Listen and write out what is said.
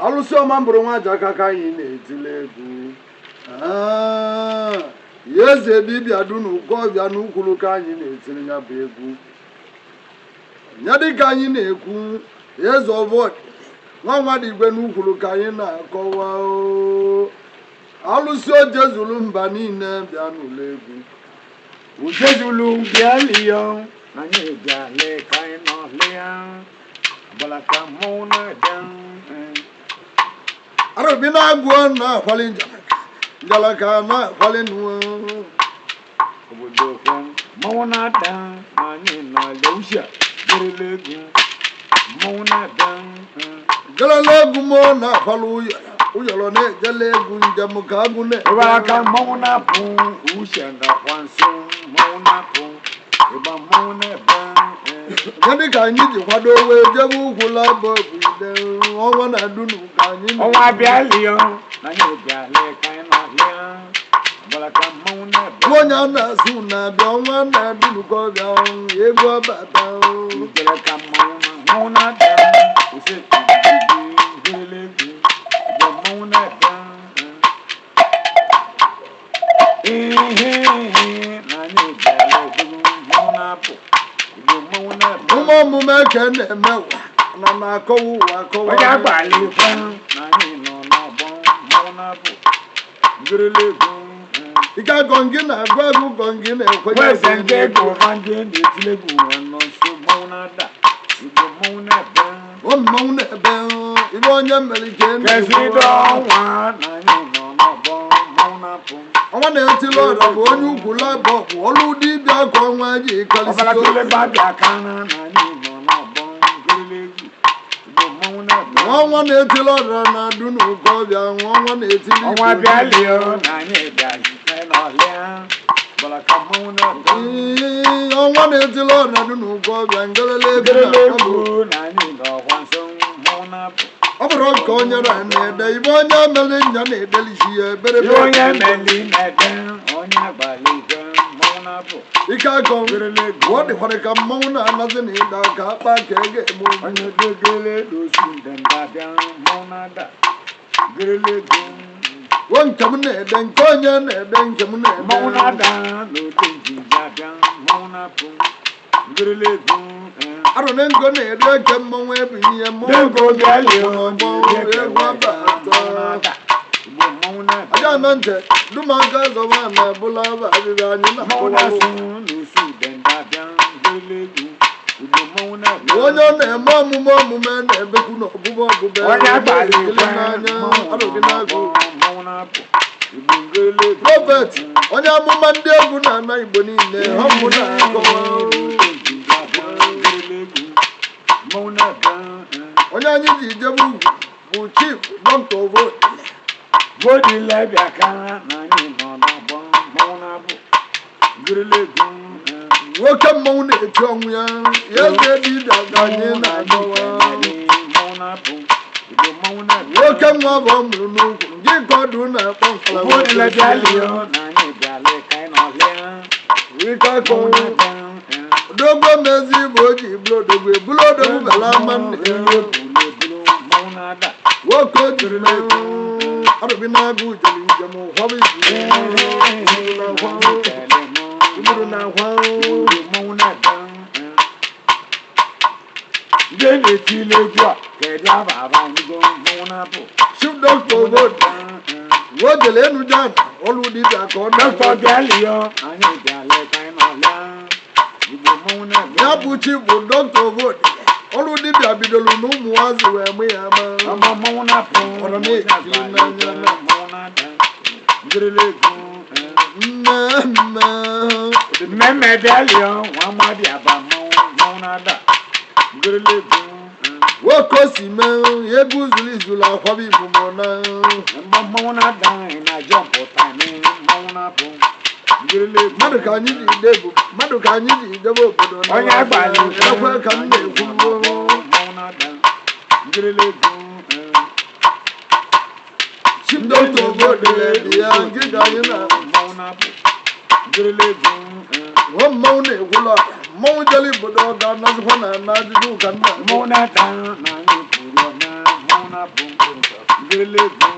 Alụsị ọma mbụrụ nwa aja aka ka anyị na-etile egwu. Ah, ya eze dibịa dunu ọbịa n'ukwuru ka anyị na-etiri ya bụ egwu ya dịka anyị na-ekwu. Eze ọbọ nwa nwa dị igwe n'ukwuru ka anyị na-akọwa oo. Alụsị ojezulu mba niile bịa n'ụlọ egwu. Ujezulu bịalịọ, anyị bịale ka anyị nọlịa agbalaka mmọnwụ na-abịa. Arụbi na-agụ na-akwali njalaka njalaka na-akwali nụọ. Obodo kwe mmọnwụ na-ada na anyị nọlịa uche gerele egwu mmọnwụ na-abịa. Jelele egwu mụ na-akwali ụyọrọ ụyọrọ na-ejele egwu njem ka agụ na. Ịgba aka mmọnwụ na-apụ uche ndakwa nso mmọnwụ na-apụ ịgba mmọnwụ na-ebe. Gịnị ka anyị ji kwado wee jebe ugwu labụ bụ ide ọnwa na dunu ka anyị na-ekwu. Ọnwa bịalịọ na anyị bịale ka anyị nọlịa agbalaka mmọnwụ na-ebe. Nwa onye a na-asụ na-abịa ọnwa na dunu ka ọ bịa egwu ọbata. Ijele ka mmanwụ na mmanwụ na-abịa ose gerele egwu ịgba mmanwụ na-abịa ihe na anyị bịala egwu mmanwụ na-apụ igbo mmanwụ na-abịa. Ụmụ omume ka na-eme ụwa na na-akọwa ụwa akọwa. Onye agbala ikwe na anyị nọ n'ọgbọ mmanwụ na-apụ gerele egwu. Ike gọngị na-agụ egwu gọngị na-ekwenye. Weze nke ego ma ndị na-etile egwu nwe nọ nso mmanwụ na-ada igbo mmanwụ na-abịa. Ọ mmanwụ na-ebe ibe onye mere ike. Kezido ọnwa na anyị nọ n'ọgbọ mmanwụ na-apụ. Ọnwa na-etili ọra bụ onye ugwu labọ bụ ọlụ dibịa ka ọnwa ji Ọbara karịsịgo. tụle gbabịa aka na na anyị nọ n'ọgbọ gerele egwu igbo mmanwụ na-abịa. Nwa ọnwa na-etili ọra na dunu ọbịa nwa ọnwa na-etili. Ọnwa bịalịo na anyị bịa n'ọlịa gbara ka mmanwụ na-abịa. Ee, ọnwa na-etili ọra dunu ọbịa ngelele egwu gerele na-akpọ. Egwu na anyị nọkwa nso mmanwụ na-apụ. Ọ bụrụ ka onye na na-ede ibe onye mere nya na-edelisi ya ebere. Ihe onye meli na-ede onye agbala ikwe mmanwụ na-apụ. Ike akọ gerele egwu. ọ dịkwara ka mmanwụ na-anazi na ịda ka akpa ka e ga-eme. Onye dogele dosi ndanda bịa mmanwụ na-ada gerele egwu. Wo nke m na-ede nke onye na-ede nke m na-ede. Mmanwụ na-ada n'ote njinji abịa mmanwụ na-apụ gerele egwu. Arụne ngo na-ede nke mmanwụ ebu ihe mmanwụ. Ego bịalịo. N'ọgbọ egwu abata. Igbo mmanwụ na-abịa. Aja na ntị dumaka zọba na ebula abịbịa anyị Mmanwụ na-akọwalụ. Na-asụ n'osu ndanda abịa gerele egwu igbo mmanwụ na-abịa. Onye ọ na-eme omume omume na-ebekwu n'ọbụbụ ọbụbụ. Onye agbala ekele ikwe n'anya mmanwụ arụgị nọ n'agụ. n'ọgbọ mmanwụ na-apụ igbo gerele egwu. Prophet onye amụma ndị egwu na-ana igbo niile ha mụ na-akọwa. Onye anyị ji jebe ugwu bụ Chief Dr. Obo. Bodile bịa ka na anyị nọ n'ọgbọ mmanwụ na-abụ gerele egwu. Nwoke mmanwụ na-eti ọnwụ ya ya eze dibịa ka anyị na-akọwa. Mmanwụ na-apụ igbo mmanwụ na-abịa. Nwoke nwa bụ ọ mụrụ n'ugwu gị ka ọdụ na-akpọ mfalawa. Bodile bịa lịọ na anyị bịale ka anyị nọ lịa ike akọ mmanwụ na-abịa. Odogwu mezi bụ o ji bụrụ odogwu ebulu odogwu bela ama nne ya. Mmanwụ na-ada. Nwoke o jiri na arụbi na-agụ jere njem hwaba iburu na akwa. Mmanwụ na-abịa. Ndị na-etile egwu a kedu aba aba ngo mmanwụ na-apụ. Chief Doctor Obodo o jere enu jan ọlụ dibịa ka ọ Dọkịta na bịa lịọ anyị bịale ka anyị nọ lịa igbo mmanwụ na-abịa. Ya bụ chief bụ Doctor Obodo ọlụ dibịa bidoro na ụmụazị wee mụ ya ama. Ọmọ mmanwụ na-apụ. Ọ̀rọ̀ na-ekiri n'anya. Mmanwụ na-ada ngịrịla egwu. Mme mme. Mmemme bịa lịọ nwa amadi aba mmanwụ mmanwụ na-ada ngịrịla egwu. Nwoke o si mee egwu zuru izuru akwaba ibumo na. Mgbe mmanwụ na-ada anyị na jọmpụ taịmị mmanwụ na-apụ ngịrịla egwu. Mmadụ ka anyị ji debu mmadụ ka anyị ji debe obodo na. Onye agbala ekwe ka m na-ekwu. Mmanwụ na-ada ngịrịla egwu. Chief Doctor Obodo dị ya ngịga anyị na. Mmanwụ na-apụ ngịrịla egwu. Nwa mmanwụ na-ekwula mmanwụ jere obodo ọ ga-anazikwa na na ajụjụ ka nna. Mmanwụ na-ada na anyị pụrụ na mmanwụ. na-apụ ngerele ego.